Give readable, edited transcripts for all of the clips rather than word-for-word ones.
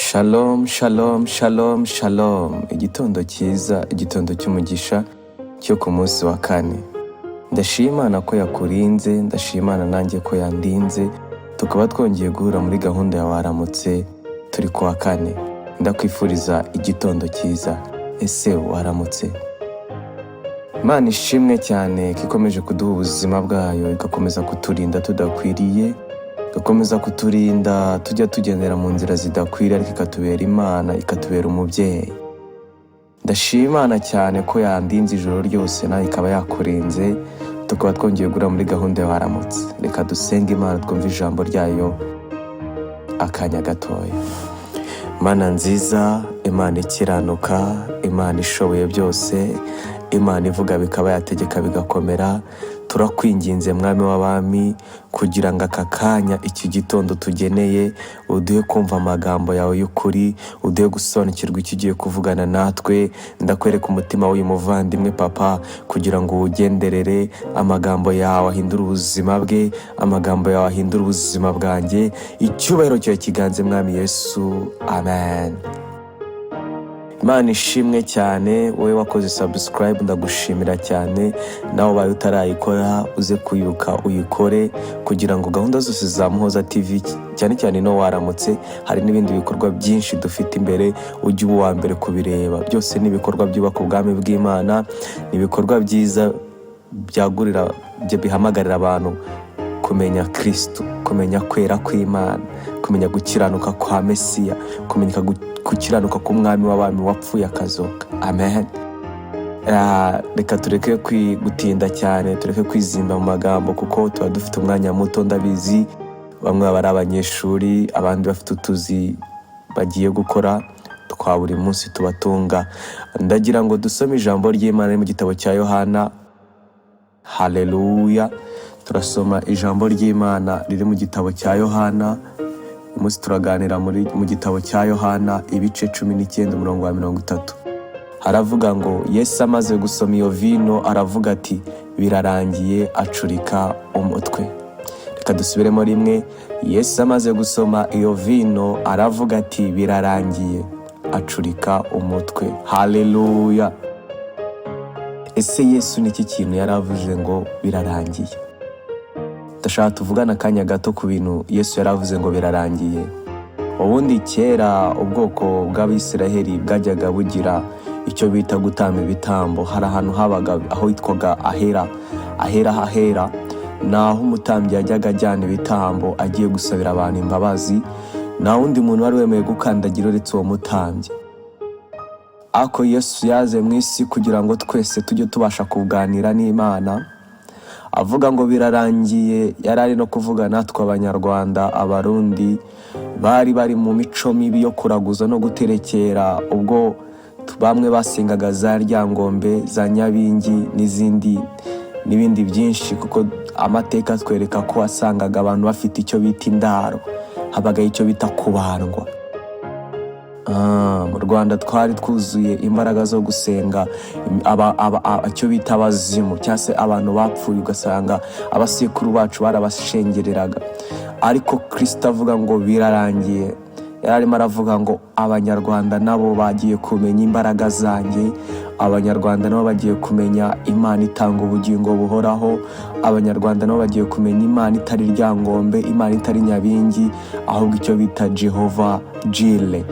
Shalom, shalom, shalom, shalom. Igitondo cyiza, igitondo cy'umugisha cyo ku munsi wa kane. Ndashima Imana ko yakurinze, ndashima Imana nanjye ko yandinze, tukaba twongeye guhura muri gahunda ya Waramutse, turi ku wa kane. Ndakwifuriza igitondo cyiza. Ese waramutse? Imana ishimwe cyane ko ikomeje kuduha ubuzima bwayo, igakomeza kuturinda tudakwiriye, igakomeza kuturinda tujya tugendera mu nzira zidakwiriye, ariko ikatubera Imana, ikatubera umubyeyi. Ndashima Imana cyane ko yandinze ijoro ryose, nawe ikaba yakurinze, tukaba twongeye guhura muri gahunda ya Waramutse. Reka dusenge Imana twumve ijambo ryayo akanya gatoya. Mana nziza, Imana ikiranuka, Imana ishoboye byose, Imana ivuga bikaba yategeka bigakomera, turakwinginze Mwami w'abami, kugira ngo aka kanya iki gitondo tugeneye uduhe kumva amagambo yawe y'ukuri, uduhe gusobanukirwa icyo ugiye kuvugana natwe. Ndakwereka umutima w'uyu muvandimwe papa, kugira ngo uwugenderere, amagambo yawe ahindure ubuzima bwe, amagambo yawe ahindure ubuzima bwanjye. Icyubahiro cyawe kiganze Mwami Yesu, amen. Imana ishimwe cyane, wowe wakoze subscribe ndagushimira cyane, nawe ubaye utarayikora uze kwibuka uyikore, kugira ngo gahunda zose za Muhoza TV, cyane cyane ino Waramutse, hari n'ibindi bikorwa byinshi dufite imbere, ujye uba uwa mbere kubireba. Byose ni ibikorwa byubaka ubwami bw'Imana, ni ibikorwa byiza byagurira, bihamagarira abantu kumenya Kristo, kumenya kwera kw'Imana, kumenya gukiranuka kwa Mesiya, kumenya gukiranuka k'Umwami w'abami wapfuye akazuka. Amen. Reka tureke gutinda cyane, tureke kwizimba mu magambo, kuko tuba dufite umwanya muto. Ndabizi bamwe baba ari abanyeshuri, abandi bafite utuzi bagiye gukora twa buri munsi tubatunga. Ndagira ngo dusome ijambo ry'Imana riri mu gitabo cya Yohana. Haleluya. Turasoma ijambo ry'Imana riri mu gitabo cya Yohana. Uyu munsi turaganira mu gitabo cya Yohana, ibice 19, umurongo wa 30. Haravuga ngo: Yesu amaze gusoma iyo vino aravuga ati: "Birarangiye," acurika umutwe. Reka dusubiremo rimwe. Yesu amaze gusoma iyo vino aravuga ati: "Birarangiye," acurika umutwe. Haleluya. Ese Yesu ni iki kintu yari avuze ngo birarangiye? Ndashaka tuvugane akanya gato ku bintu Yesu yari avuze ngo birarangiye. Ubundi kera ubwoko bw'Abisiraheli bwajyaga bugira icyo bita gutamba ibitambo. Hari ahantu habaga aho hitwaga ahera, ahera hahera, ni aho umutambyi yajyaga ajyana ibitambo agiye gusabira abantu imbabazi. Nta wundi muntu wari wemewe gukandagira uretse uwo mutambyi. Ariko Yesu yaje mu isi kugira ngo twese tujye tubasha kuganira n'Imana. Avuga ngo birarangiye, yari ari no kuvuga natwe Abanyarwanda, Abarundi bari bari mu mico mibi yo kuraguza no guterekera, ubwo bamwe basengaga za Ryangombe, za Nyabingi n'izindi n'ibindi byinshi, kuko amateka atwereka ko wasangaga abantu bafite icyo bita indaro, habagaho icyo bita kubandwa. Mu Rwanda twari twuzuye imbaraga zo gusenga icyo bita abazimu cyangwa se abantu bapfuye, ugasanga abasekuru bacu barabashengereraga. Ariko Kirisito avuga ngo birarangiye, yari arimo aravuga ngo Abanyarwanda nabo bagiye kumenya imbaraga zanjye, Abanyarwanda nabo bagiye kumenya Imana itanga ubugingo buhoraho, Abanyarwanda nabo bagiye kumenya Imana itari Ryangombe, Imana itari Nyabingi, ahubwo icyo bita Jehova Jire,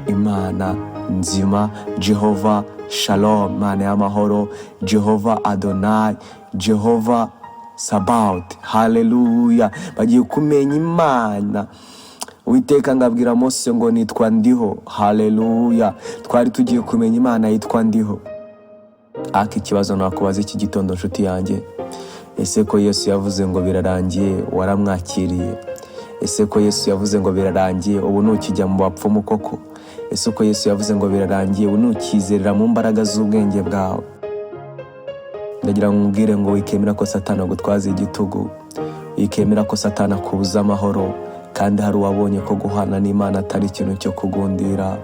Imana nzima, Jehova Shalom, Imana y'amahoro, Jehova Adonai, Jehova Sabaoth. Haleluya. Bagiye kumenya Imana. Uwiteka ngabwira Mose ngo nitwa Ndiho. Haleluya. Twari tugiye kumenya Imana yitwa Ndiho. Ariko ikibazo nakubaza iki gitondo, nshuti yanjye: ese ko Yesu yavuze ngo birarangiye, waramwakiriye? Ese ko Yesu yavuze ngo birarangiye, ubu ntukijya mu bapfumu koko? Ese ko Yesu yavuze ngo birarangiye, ubu ntukizerera mu mbaraga z'ubwenge bwawe? Ndagira ngo nkubwire ngo wikemera ko Satani agutwaza igitugu, wikemera ko Satani akubuza amahoro, kandi hari uwabonye ko guhana n'Imana atari ikintu cyo kugundira,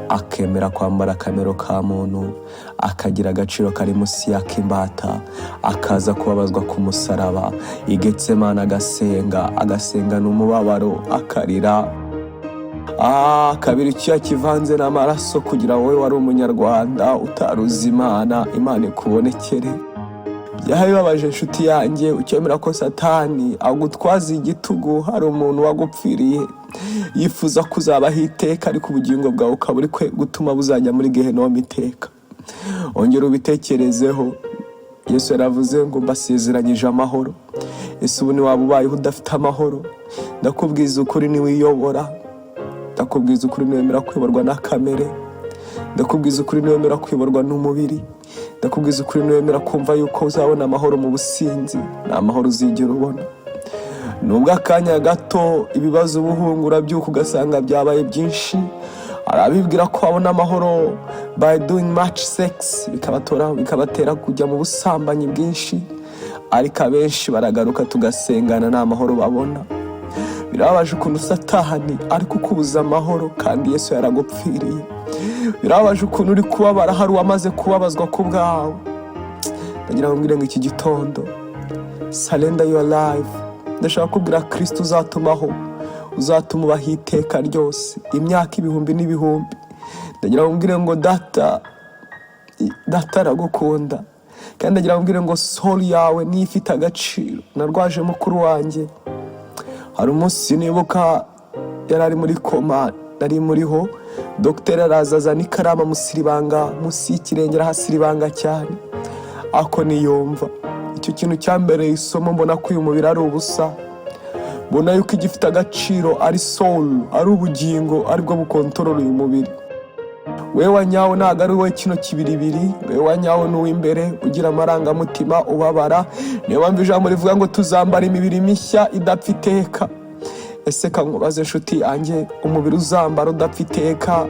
akemera kwambara akamero ka muntu, akagira agaciro kari munsi y'ak'imbata, akaza kubabazwa ku musaraba i Getsemani, agasenga, agasengana umubabaro, akarira. Kabiri icyuya kivanze n'amaraso kugira wowe wari umunyarwanda utaruzi Imana, Imana ikubonekere. Byaba bibabaje, inshuti yanjye, ukemera ko Satani agutwaza igitugu. Hari umuntu wagupfiriye yifuza kuzabaho iteka, ariko ubugingo bwawe ukaba uri gutuma buzajya muri gehinomu iteka. Ongera ubitekerezeho. Yesu yaravuze ngo: "Mbasezeranyije amahoro." Ese ubu ntiwaba ubayeho udafite amahoro? Ndakubwiza ukuri, niwiyobora. Ndakubwiza ukuri, niwemera kuyoborwa na kamere. Ndakubwiza ukuri, niwemera kuyoborwa n'umubiri. Ndakubwiza ukuri, niwemera kumva yuko uzabona amahoro mu businzi, nta mahoro uzigera ubona. Nubwo akanya gato ibibazo ubuhungu urabyuka ugasanga byabaye byinshi. Hari abibwira ko babona amahoro by doing much sex, bikabatera kujya mu busambanyi bwinshi, ariko abenshi baragaruka tugasengana, nta mahoro babona. Birababaje ukuntu Satani ari kukubuza amahoro kandi Yesu yaragupfiriye. Birababaje ukuntu uri kubabara hari uwamaze kubabazwa ku bwawe. Ndagira ngo mbwire ngo iki gitondo, surrender your life. Ndashaka kubwira Kirisito uzatumaho, uzatuma ubaho iteka ryose, imyaka ibihumbi n'ibihumbi. Ndagira ngo mbwire ngo Data, Data aragukunda, kandi ndagira ngo mbwire ngo soul yawe niyo ifite agaciro. Narwaje mukuru wanjye. Hari umunsi nibuka yari ari muri koma, nari muriho. Dogiteri araza, azana ikaramu, amusiribanga munsi y'ikirenge, arahasiribanga cyane, ako niyumva. Icyo kintu cyambereye isomo. Mbona ko uyu mubiri ari ubusa, mbona yuko igifite agaciro ari soul, ari ubugingo, aribwo bukontorora uyu mubiri. Wewe wa nyawe ntabwo ari wowe kino kibiribiri. Wewe wa nyawe ni uw'imbere, ugira amarangamutima, ubabara. Niyo mpamvu ijambo rivuga ngo tuzambara imibiri mishya idapfa iteka. Ese kankubaze, inshuti yanjye, umubiri uzambara udapfa iteka,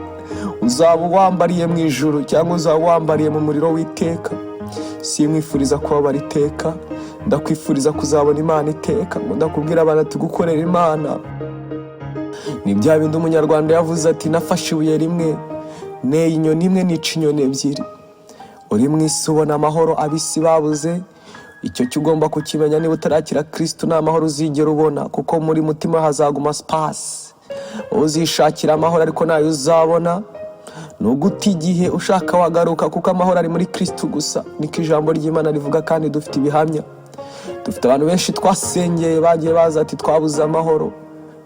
uzaba wambariye mu ijuru cyangwa uzaba wambariye mu muriro w'iteka? Simwifuriza kubabara iteka, ndakwifuriza kuzabona Imana iteka. Ngo ndakubwira abantu ati gukorera Imana ni bya bindi umunyarwanda yavuze ati: "Nafashe ibuye rimwe, neye inyoni imwe, nica inyoni ebyiri." Uri mu isi ubona amahoro ab'isi babuze. Icyo cyo ugomba kukimenya: niba utarakira Kirisitu, nta mahoro uzigera ubona, kuko muri mutima hazaguma space. Uzishakira amahoro ariko ntayo uzabona. Ni uguta igihe. Ushaka wagaruka, kuko amahoro ari muri Kirisitu gusa. Niko ijambo ry'Imana rivuga, kandi dufite ibihamya. Dufite abantu benshi twasengeye bagiye baza ati: "Twabuze amahoro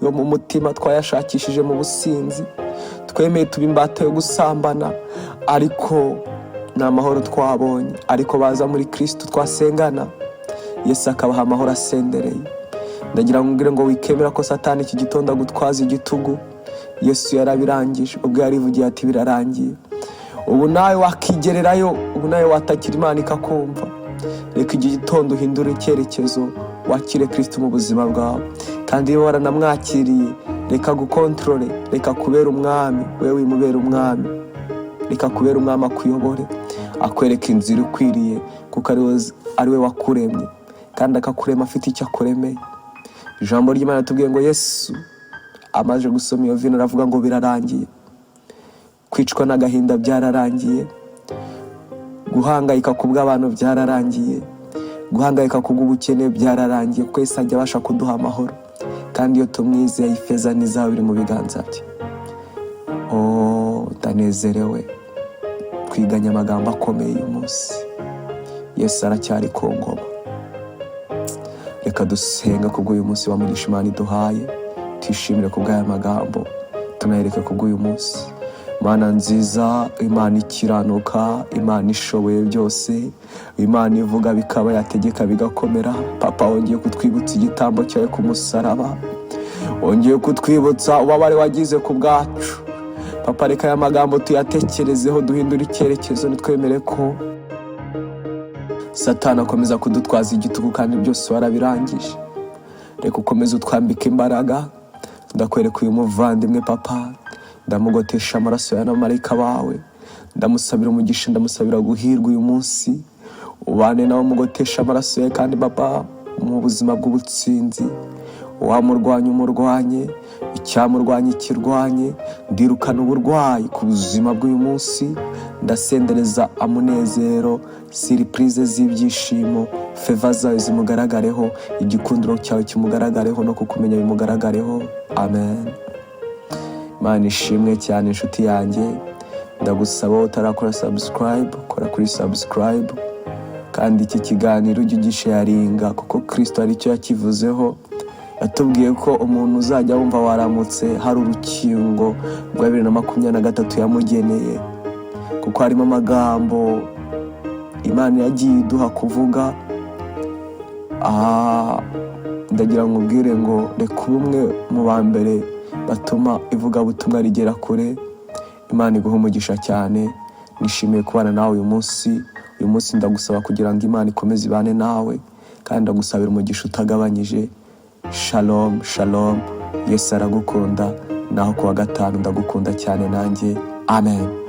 yo mu mutima, twayashakishije mu businzi, twemeye tuba imbata yo gusambana, ariko ni amahoro twabonye." Ariko baza muri Kirisitu, twasengana, Yesu akabaha amahoro asendereye. Ndagira ngo mbwire ngo wikemera ko Satani iki gitondo agutwaza igitugu. Yesu yarabirangije ubwo yarivugiye ati: "Birarangiye." Ubu nawe wakigererayo, ubu nawe watakira Imana ikakumva. Reka iki gitondo uhindure icyerekezo, wakire Kirisitu mu buzima bwawe. Kandi iyo waranamwakiriye, reka gukontorore, reka kubera umwami. Wewe wimubera umwami, reka kubera umwami, akuyobore, akwereka inzira ikwiriye, kuko ari we wakuremye, kandi akakurema afite icyo akuremeye. Ijambo ry'Imana tubwiye ngo Yesu amaze gusoma iyo vino aravuga ngo: "Birarangiye." Kwicwa n'agahinda byararangiye, guhangayika ku bw'abantu byararangiye, guhangayika ku bw'ubukene byararangiye, kuko Yesu ajya abasha kuduha amahoro. Kandi iyo tumwizeye, ifeza n'izahabu biri mu biganza bye. Oh, ndanezerewe. Twiganye amagambo akomeye uyu munsi. Yesu aracyari ku ngoma. Reka dusenga kubw'uyu munsi wa mugisha Imana iduhaye, tuyishimire kubw'aya magambo, tunayereke kubw'uyu munsi. Mana nziza, Imana ikiranuka, Imana ishoboye byose, Imana ivuga bikaba, yategeka bigakomera, Papa, wongeye kutwibutsa igitambo cyawe ku musaraba, wongeye kutwibutsa ububabare wagize ku bwacu. Papa, reka aya magambo tuyatekerezeho, duhindure icyerekezo. Ntitwemere ko Satani akomeza kudutwaza igitugu kandi byose warabirangije. Reka ukomeze utwambike imbaraga. Ndakwereka uyu muvandimwe, Papa, ndamugotesha amaraso ya n'amarayika bawe. Ndamusabira umugisha, ndamusabira guhirwa uyu munsi. Ubane nawe, umugotesha amaraso ye, kandi Papa, mu buzima bw'ubutsinzi. Wamurwanya umurwanye, icyamurwanya ikirwanye. Ndirukana uburwayi ku buzima bw'uyu munsi. Ndasendereza amunezero, surprise z'ibyishimo. Favor zawe zimugaragareho, igikundiro cyawe kimugaragareho, no kukumenya bimugaragareho. Amen. Imana ishimwe cyane, inshuti yanjye. Ndagusaba, wowe utarakora subscribe, kora kuri subscribe, kandi iki kiganiro ujye ugisharinga, kuko Kirisito hari icyo yakivuzeho. Yatubwiye ko umuntu uzajya wumva Waramutse hari urukingo rwa 2023 yamugeneye, kuko harimo amagambo Imana yagiye iduha kuvuga. Aha ndagira ngo ubwire ngo reka ubumwe mu ba mbere batuma ivugabutumwa rigera kure. Imana iguha umugisha cyane. Nishimiye kubana nawe uyu munsi. Uyu munsi ndagusaba kugira ngo Imana ikomeze ibane nawe, kandi ndagusabira umugisha utagabanyije. Shalom, shalom. Yesu aragukunda. Naho kuwa gatanu, ndagukunda cyane nanjye. Amen.